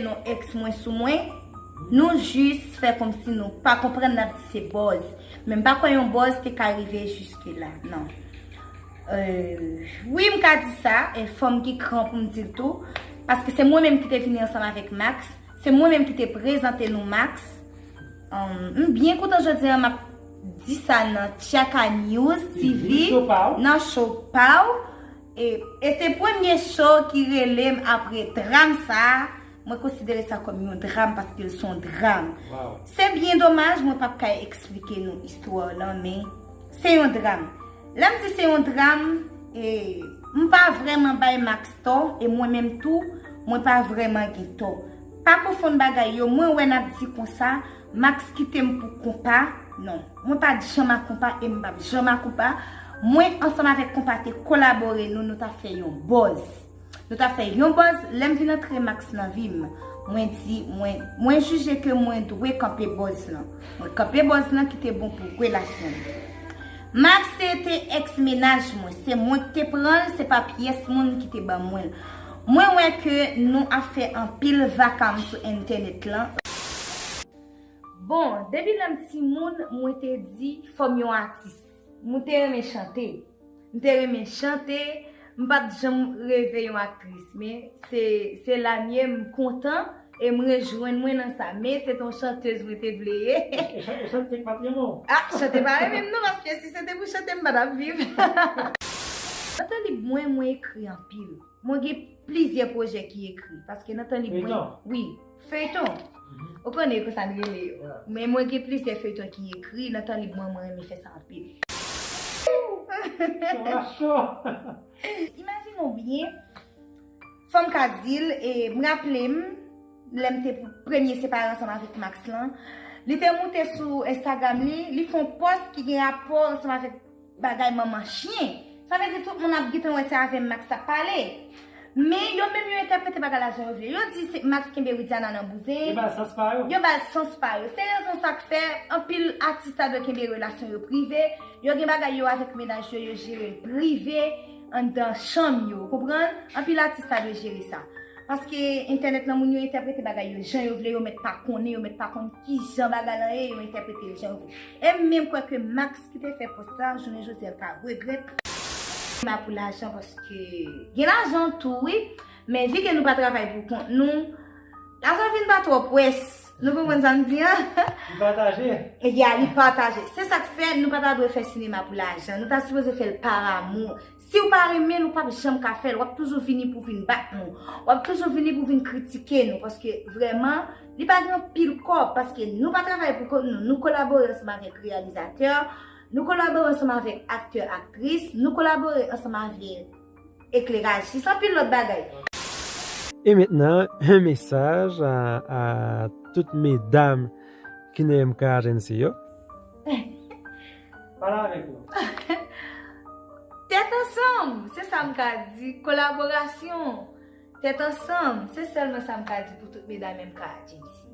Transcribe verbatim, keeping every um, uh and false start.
Yon ex mwen sou mwen, nou jis fè kòmsi nou pa konprann, n ap di se buzz. Men m pa kwè yon buzz te ka rive jiske la, non. Euh, wi, m ka di sa, e fò m gen kran pou m di l tou, paske se mwen menm ki te vini ansanm avèk Max, se mwen menm ki te prezante nou Max. Um, m byen kontan jodi a m ap di sa nan Tchaka News T V, nan show pa w. E, e se premye show ki rele m apre dram sa a. Mwen konsidere sa kòm yon dram paske l se yon dram. Se byen domaj, mwen p ap ka eksplike nou istwa lan, men se yon dram. Lè m di se yon dram, e, m pa vrèman bay Max tò, e mwen menm tou, mwen pa vrèman gen tò. Pa konfonn bagay yo, mwen wè n ap di konsa, Max kite m pou konpa. Non, mwen pa t janm a konpa e m p ap janm a konpa. Mwen ansanm avèk konpa te kolabore, nou, nou ta fè yon buzz. Nou ta fè yon buzz, lè m vin antre Max nan vi m, mwen di, mwen, mwen jije ke mwen dwe kanpe buzz lan. Mwen kanpe buzz lan ki te bon pou relasyon nou. Max se te ex mennaj mwen, se mwen ki te pran l, se pa pyès moun ki te ban mwen l. Mwen wè ke nou ap fè anpil vakam sou entènèt lan. Bon, depi lè m timoun, mwen te di fò m yon atis. Mwen te renmen chante. M te renmen chante, m pa t janm reve yon aktris, men se, se la m ye, m kontan e m rejwenn mwen nan sa. Men se t on chantèz mwen te vle ye. E chan-, e chante k pa t renmen w? Ah, chante pa renmen m non, paske si se te pou chante, m pa t ap viv. Nan tan lib mwen, mwen ekri anpil. Mwen gen plizyè pwojè ki ekri, paske nan tan lib mwen, wi, feyton. Ou konnen konsa n rele yo. Men mwen gen plizyè feyton ki ekri, nan tan lib mwen, mwen renmen fè sa anpil. Imajine w byen, fò m ka di l, e m raple m, lè m te premye separe ansanm avèk Max lan, li te moute sou Instagram li, li fè yon pòs ki gen rapò ansanm avèk bagay manman chyen. Sa vle di tout moun ap gentan wè se avè m Max ap pale. Men yo menm yo entèprete bagay la jan yo vle. Yo di se Max kenbe Widiana nan bouzen. Yo ba l sans pa yo. Yo ba l sans pa yo. Se rezon sa k fè anpil atis ta dwe kenbe relasyon yo prive. Yo gen bagay yo avèk mennaj yo, yo jere l prive anndan chanm yo. Ou konprann? Anpil atis ta dwe jere sa. Paske entènèt lan moun yo entèprete bagay yo jan yo vle, yo mèt pa konnen, yo mèt pa konn kijan bagay lan ye, yo entèprete l jan yo vle. E m menm kwè ke Max ki te fè pòs sa, jounen jodi a l ka regrèt. Siniman pou lajan paske gen lajan tou wi, men vi ke nou pa travay pou kont nou, lajan vin pa twò pwès. Nou konprann sa m di an? Li pataje. Ya, li pataje. Se sa k fè nou pa ta dwe fè sinema pou lajan. Nou ta sipoze fè l pa amou. Si w pa renmen l, ou p ap janm ka fè l. W ap toujou vini pou vin bat nou. W ap toujou vini pou vin kritike nou. Paske vrèman, li pa gen anpil kòb. Paske nou pa travay pou kont nou. Nou kolabore ansanm avèk reyalizatè. Nou kolabore ansanm avèk aktè, aktris. Nou kolabore ansanm avèk eklerajis, anpil lòt bagay. Et maintenant, un message à, à toutes mesdames qui n'aiment pas Agency yo. Pale avèk nou. Tèt ansanm, se sa m ka di. Kolaborasyon, tèt ansanm, se sèlman sa m ka di pou tout medam M K Agency.